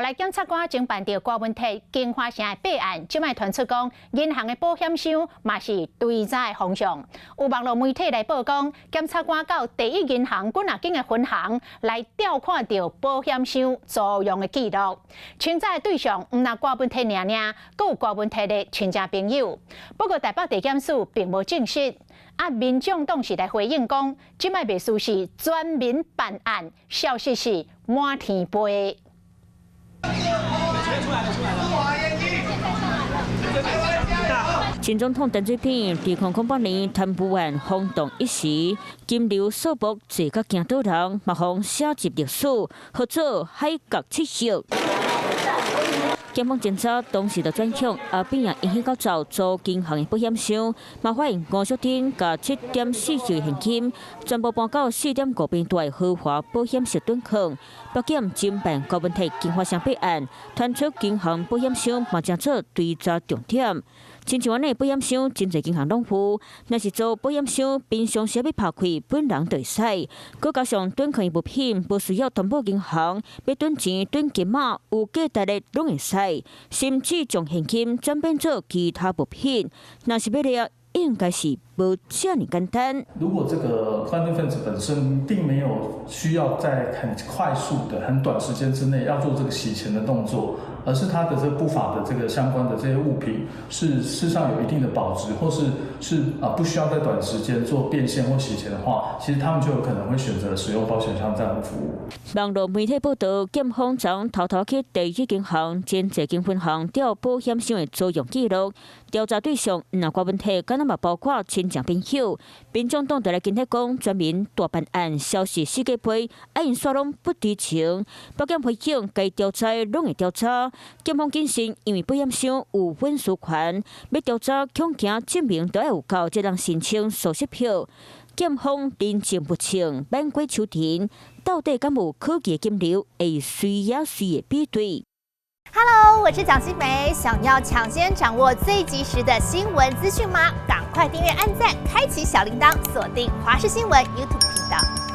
來檢察官偵辦著郭文鐵京華城的弊案，這擺傳出講銀行的保險箱嘛是追查的方向。有網路媒體來報講，檢察官到第一銀行幾若間的分行來調看著保險箱租用的記錄，偵查的對象毋但郭文鐵爾爾，閣有郭文鐵的親戚朋友。不過台北地檢署並無證實。啊，民眾黨是來回應講，這擺袂輸是全民辦案，消息是滿天飛。出來了，出來了。前總統陳水扁佇2008年貪污案轟動一時，金流數目濟甲驚倒人，嘛予寫入歷史，號做海角七號。檢方偵查當時就轉向阿扁啊，引起到走租銀行的保險箱，嘛發現吳淑珍共7.4億現金全部搬到4.5平大的豪華保險室躉囥。北檢偵辦郭文鐵京華城弊案，傳出銀行保險箱嘛成做追查重點。親像按呢保險箱，真濟銀行攏有，若是租保險箱，平常時欲拍開，本人就會使。閣加上躉囥的物品，無需要通報銀行，欲躉錢、躉金仔，有價值的攏會使，甚至將現金轉變做其他物品。若是欲掠，應該是無遮爾簡單。如果這個犯罪分子本身並沒有需要在很快速的、很短時間之內要做這個洗錢的動作，而是他的這個不法的這個相關的這些物品是事實上有一定的保值，或是啊不需要在短時間做變現或洗錢的話，其實他們就有可能會選擇使用保險箱這樣的服務。網路媒體報導，檢方昨偷偷去第一銀行真濟間分行調保險箱的租用記錄，調查對象毋但郭文鐵，敢若嘛包括親戚朋友。民眾黨就來今日講全民大辦案，消息四界飛，啊𪜶煞攏不知情。北檢回應，該調查的攏會調查。檢方謹慎，因為保險箱有隱私權，欲調查恐驚證明都愛有夠，才通申請搜索票。檢方人證物證，免過手停，到底敢有可疑金流會隨也隨的比對？ Hello，我是蔣新梅，想要搶先掌握最及時的新聞資訊嗎？趕快訂閱、按讚、開啟小鈴鐺，鎖定華視新聞 YouTube 頻道。